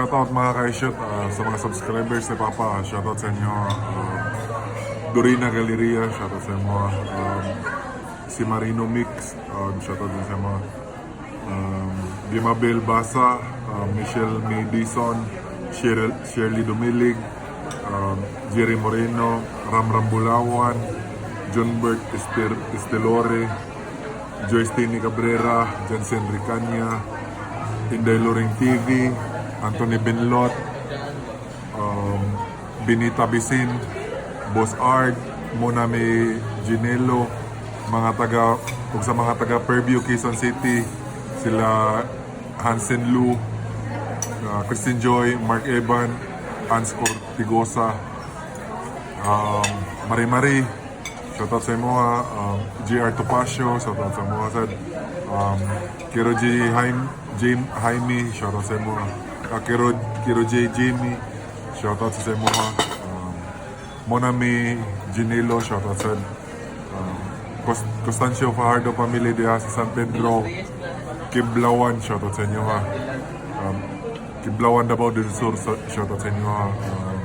Shoutout, mga ka-shoot, sa mga subscribers ni Papa, shoutout sa inyo. Dorina Galleria, shoutout sa inyo. Si Marino Mix, shoutout din sa inyo. Gimabel Basa, Michelle May Dison, Cheryl, Shirley Dumilig, Jerry Moreno, Ramram Bulawan, John Bert Estelore, Joyce Tini Cabrera, Jensen Ricanya, Inday Loring TV, Anthony Benlot, Benita Bisin, Boss Art, Monami Ginelo, mga taga ug sa mga taga Fairview, Quezon City, sila Hansen Lu, Christine Joy, Mark Evan, Hans Ortigosa, Marie Marie, shoutout sa imo ha, JR Topacio, shoutout sa imo sad, Kiro J. Jaime, Jaime, Jaime, shoutout sa imo ha, Kiro J. Jamie, shoutout sa imo ha, Monami Ginelo, shoutout sa Constancio Fajardo family diha sa San Pedro, Kiblawan, shoutout sa inyo ha. Kiblawan, Davao del Sur, shoutout sa inyo ha.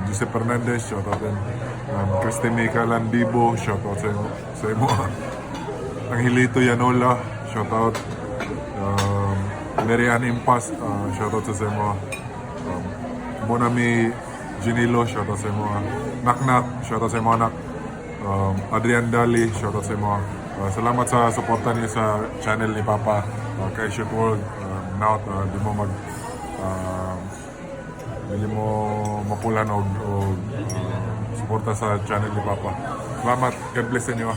Jose Fernandez, shoutout din. Christine Mika Landibo, shoutout sa inyo ha. Angelito Yanola, shoutout. Mary Ann Impas, shoutout sa inyo ha. Monami Ginilo, shoutout sa inyo ha. Naknak, shoutout sa inyo anak. Adrian Dali, shoutout sa inyo ha. Salamat sa suporta niyo sa channel ni Papa, kay Shoot World. Now, di mo mag dili mo mapulan og suporta sa channel ni Papa. Salamat. God bless sa inyo.